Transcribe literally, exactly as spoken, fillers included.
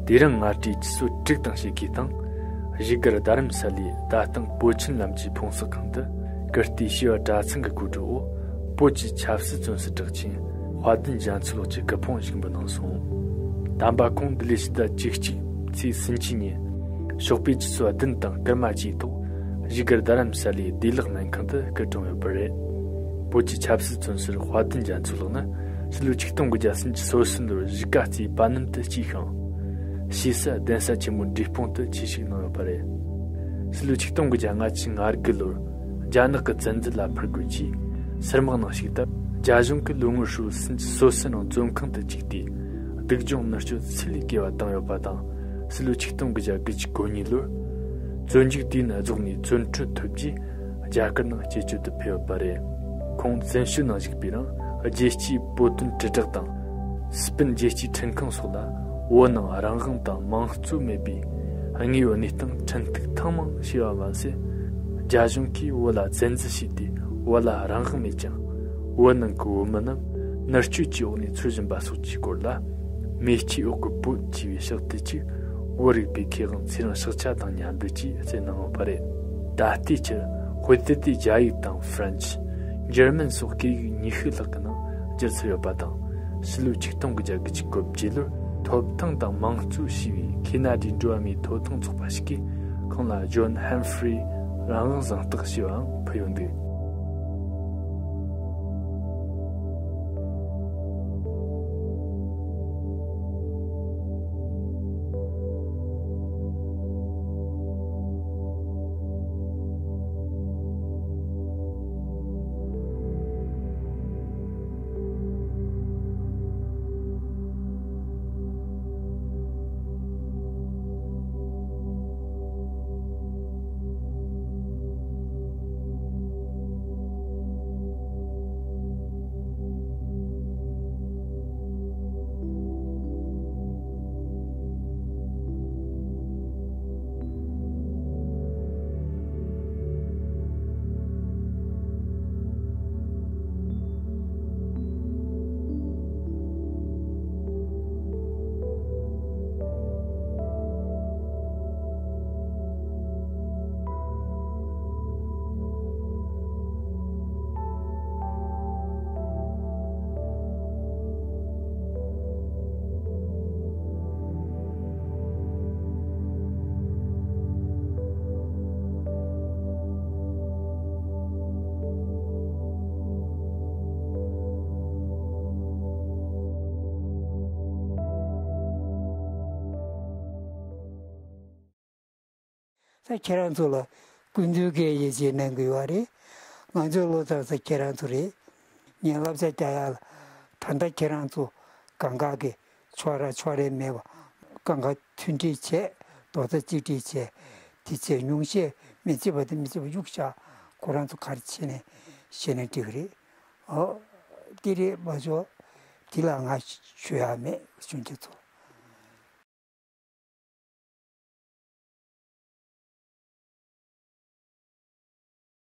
དེ་རིང་སྔ་དྲོའི་ཆུ་ཚོད་དྲུག་དང་ཕྱེད་ཀའི་སྟེང་། བཞུགས་སྒར་རྡ་རམ་ས་ལའི་རྡ་སྟེང་བོད་ཆེན་ལམ་གྱི་ཕུང་གསོག་ཁང་དུ། ཀིརྟིའི་བྱེས་པ་གྲྭ་ཚང་གི་གོ་སྒྲིག་འོག་བོད་ཀྱི་ཆབ་སྲིད་བཙོན་ཟུར་གྲགས་ཅན་དཔལ་ལྡན་རྒྱ་མཚོ་ལགས་ཀྱི་སྐུ་ཕུང་ཞིག་འབུལ་གནང་སོང་། དམ་པ་ཁོང་འདི་ལོའི་ཕྱི་ཟླ་བཅུ་གཅིག་ཚེས་སུམ་ཅུ་ཉིན། ཞོགས་པའི་ཆུ་ཚོད་བདུན་དང་སྐར་མ་གཅིག་ཐོག་བཞུགས་སྒར་རྡ་རམ་ས་ལའི་བདེ་ལེགས་སྨན་ཁང་དུ་སྐུ་གྲོངས་ཡོད་པ་རེད། བོད་ཀྱི་ཆབ་སྲིད་བཙོན་ཟུར་དཔལ་ལྡན་རྒྱ་མཚོ་ལགས་ནི། ཕྱི་ལོ་ཆིག་སྟོང་དགུ་བརྒྱ་སུམ་ཅུ་སོ་གསུམ་ལོར་གཞིས་ཀ་རྩེའི་པ་སྣམ་དུ་སྐྱེས་ཤིང་། ཕྱིས་སུ་གདན་ས་ཆེན་མོ་འབྲས་སྤུངས་དུ་ཆོས་ཞུགས་གནང་ཡོད་པ་རེད། ཕྱི་ལོ་ཆིག་སྟོང་དགུ་བརྒྱ་ལྔ་བཅུ་ང་དགུ་ལོར་རྒྱ་ནག་གི་བཙན་འཛུལ་ལ་ཕར་རྒོལ་རྗེས། སུར་དམག་ནང་ཞུགས་སྟབས། རྒྱ་གཞུང་གིས་ལོ་ངོ་ཧྲིལ་བོ་སུམ་ཅུ་སོ་གསུམ་རིང་བཙོན་ཁང་དུ་བཅུག་སྟེ། སྡུག་སྦྱོང་མནར་གཅོད་ཚད་ལས་བརྒལ་བ་བཏང་ཡོད་པ་དང་། ཕྱི་ལོ་ཆིག་སྟོང་དགུ་བརྒྱ་དགུ་བཅུ་གོ་གཉིས་ལོར། བཙོན་འཇུག་དུས་ནས་རྫོགས་ནས་བཙོན་གྲོལ་ཐོབ་རྗེས། རྒྱ་གར་ནང་སྐྱེ་བཅོལ་དུ་ཕེབས་ཡོད་པ་རེད། ཁོང་བཙན་བྱོལ་ནང་བཞུགས་པའི་རིང་། རྒྱལ་སྤྱིའི་བོད་དོན་དྲིལ་བསྒྲགས་དང་། སི་པན་རྒྱལ་སྤྱིའི་ཁྲིམས་ཁང་སོགས་ལ། བོད་ནང་རང་དབང་དང་དམངས་གཙོ་མེད་པའི་དངོས་ཡོད་གནས་སྟངས་ཁྲིམས་གཏུག་ཐེངས་མང་བྱས་པ་མ་ཟད། རྒྱ་གཞུང་གིས་བོད་ལ་བཙན་འཛུལ་བྱས་ཏེ། བོད་ལ་རང་དབང་མེད་ཀྱང་། བོད་ནང་གི་བོད་མི་རྣམས་མནར་གཅོད་ཀྱི་འོག་ནས་འཚོ་བཞིན་པ་སོགས་ཀྱི་སྐོར་ལ། མེ་ལྕེའི་འོག་གི་བོད་ཅེས་པའི་ཕྱག་དེབ་ཅིག་བོད་རིག་པའི་མཁས་དབང་ཚེ་རིང་ཕྱག་རྒྱ་དང་མཉམ་འབྲེལ་གྱིས་བསྩལ་གནང་ཡོད་པ་རེད། ད་ལྟའི་ཆར་དཔེ་དེབ་དེ་རྒྱ་ཡིག་དང་ཧྥ་རན་ཆི། འཇར་མན་སོགས་སྐད་ཡིག་ཉི་ཤུ་ལྷག་གི་ནང་བསྒྱུར་ཚར་ཡོད་པ་དང་། ཕྱི་ལོ་ཆིག་སྟོང་དགུ་བརྒྱ་དགུ་བཅུ་གོ་བརྒྱད་ལོར་ཐོབ་ཐང་དང་དམངས་གཙོ་ཞེས་པའི་ཁེ་ན་ཌའི་འགྲོ་བ་མིའི་ཐོབ་ཐང་ཚོགས་པ་ཞིག་གིས་ཁོང་ལ་ཇོན་ཧམ་ཧྥི་རི་རང་དབང་གཟེངས་རྟགས་ཞེས་པའང་ཕུལ་ཡོད་འདུག་ས་ཁྱེད་རང་ཚོ་ལ་སྐུ་མདུན་གྱིས་ཡིད་ཆེས་གནང་གི་ཡོད་རེད། ང་ཚོའི་བློ་ཐག་ས་ཁྱེད་རང་ཚོ་རེད། ངས་བསླབ་བྱ་རྒྱག་ཡག་ལ། ད་ལྟ་ཁྱེད་རང་ཚོ་གང་ག་གི་ཕྱོགས་ར་ཕྱོགས་རེ་མེད་པ། གང་ག་མཐུན་སྒྲིལ་བྱས། རྡོག་རྩ་གཅིག་སྒྲིལ་བྱས། དེ་བྱས་ཉུང་ཤས་མི་བརྩི་བ་དང་མི་བརྩི་བ་གཡུག་བཞག་ཁོ་རང་ཚོ་ག་རེ་བྱས་ནས་བྱས་ན་འགྲིག་གི་རེད། ཨོ། དེ་རེད་མ་གཞི། དེ་ལ་ང་ཞུ་ཡག་མེད་གཞོན་སྐྱེས་ཚོ།